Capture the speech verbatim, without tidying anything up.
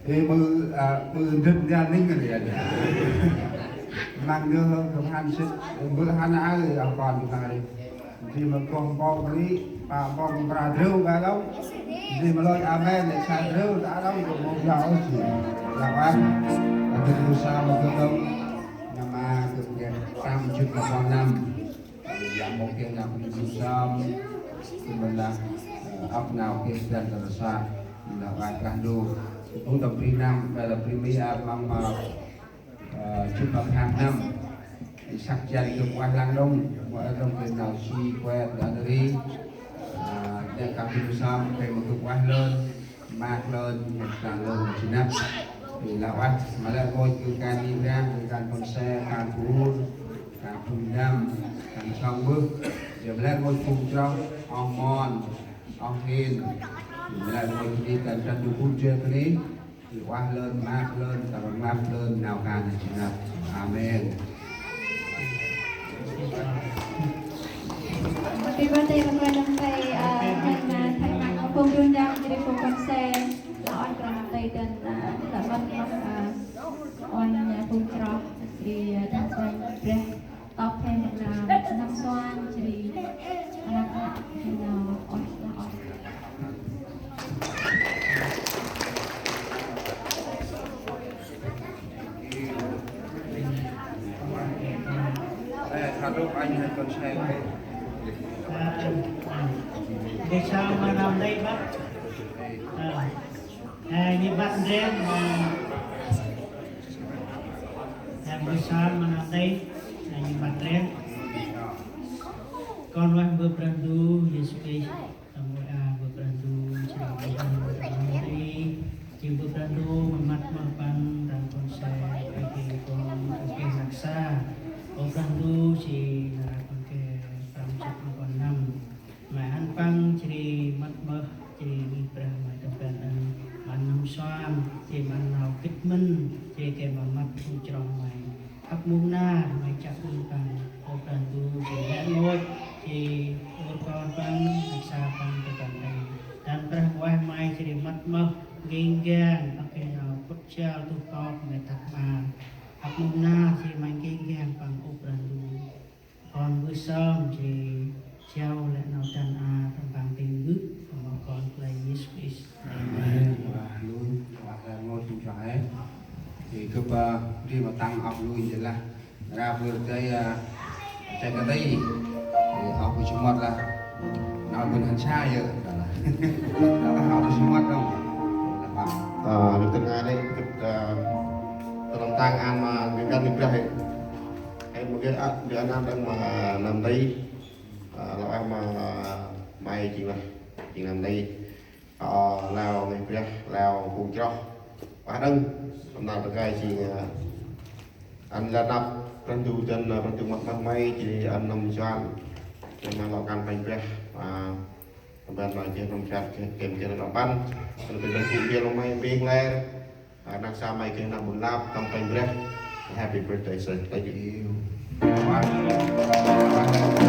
Ê, ƀư, à, ƀư ndrĭt ngan ning kơ ri. Măng nơ kơ hăn sĭt, ƀư hăn ai, à, kon kơ ri. Di ma kong bok ri, pa bok pra drêu ba lông. Di ma lôi amen, sa drêu ta lông, kơ mông yau si. Yau an. Kơ sa ma kơ lông. Nama kơ kơ tam jut ma kon năm. Yam mâu kê nau kơ nau sâm, kơ mân lah, ơ, ăp nau kê blan tơ rsa, nau ai kah nô. Kơ tâm bri năm, ơ, là bri mi ăp măng ma, ơ, jŭm ăp hang năm. Ê, săk jan kơ ueh lăng đŏng, ueh lăng kơ nau si, ueh lăng ri. Ơ, nau kơ nau sâm, kơ mâu kê ueh lơn. Maak lơn, maak lơn, maak jê̆ năp. Ê, lah ueh, ma lĕ rngôch kơ kan ni brah, kơ kan kon se, kan pur, kan phung ndăm, kan sŏng bơh. Ê, ma lĕ rngôch phung chroh, oh mon, oh hên. Ê, ma lĕ rngôch kơ ni, kan trăn du phung jê̆ kơ ni. Ê, ueh lơn, maak lơn, kan maak lơn, nau kan jê̆ năp. Amen. Happy birthday, ma klei đăng ký, à, thay mặt, thay mặt ông Phung Đuôn Đăng, jêh ri Phung Kon Se, là ông Krong Tây Đen, à, là bắt, à, ông, à, Phung Chroh, jêh ri, à, Thang Xuân Breh, top thêm là Nam Xuân, jêh ri, à, là, là, là, là, Ê, tha đúc anh hay còn xe. Ơ, ơ. Ơ, ơ, ngơi sao ma nau nti băt. Ơ. Ơ, ngơi băt ren, ơ. Ơ, ngơi sao ma nau nti. Ơ, ngơi băt ren. Kon ueh bơh Brah Ndu Yêsu Krist. Tâm ƀuh a bơh Brah Ndu, jêh ri bơh Brah Ndu, jêh ri bơh Brah Ndu, mât ma păng, tâm kon se, ê kê kon, ê kê năk sa. Ơ Brah Ndu, jêh ri năr a kon ke, prăm jât ma kon năm. May ăn păng, jêh ri mât mơh, jêh ri ngih Brah may tâm ban ăn, mât năm suan, jêh ri mât nau gĭt mĭn, jêh ri gay ma mât phung chroh may. Ăp mông nar may chiă ŭch păng, Ơ Brah Ndu, jêh ri lĕ rngôch, jêh ri ur kon păng, năk sa păng, tâm ban ăn. Dăn Brah ueh may jêh ri mât mơh, ngêng gang, ăp kơ nau pŭt jal, tuh kok, may dak ma. Ăp mông nar, jêh ri may ngêng gang păng, Ơ Brah Ndu. Kon mbơh sơm, jêh ri jao lĕ nau dăn a, tâm păng tĭng mbơh, tâm ƀon Kon Păng Yêsu Krist. Amen. Amen. Wah, lui, wah, lĕ rngôch phung chroh he. Jêh ri gâp, ơ, ri ma tăng ŏk lui jêh lah. Ra bơr dơi, ơ, dơi kơt ti. Jêh ri ŏk bơh jêh mât lah. Nau bơh hăn sa yơh. Lah ŏk bơh jêh mât đŏng. Lah, Păng. Ơ, gâp tĭng ngai lĕ, gâp, ơ, tơlăm tăng ăn ma, gâp găn gâp brah he. He mâu geh ăt, geh năm đăng ma năm nti. Ơ, lah ăn ma may jêng lah, jêng năm nti. Ơ, leo ngih brah, leo phung chroh. Ueh đăng, tâm nau ta gay jêng, ơ, ăn lah năp Brah Ndu dăn, ơ, Brah Ndu mât ma may jêh ri ăn năm suan. Dăn ma lŏ kan Păng brah, ơ, tâm ban ma geh năm suan, geh, geh, geh năm păn. Dăn Brah Ndu geh lŏ may bêng lĕ. Ơ, năk sa may geh năm ƀon lăp, tâm Păng brah. Happy birthday, sir. Thank you.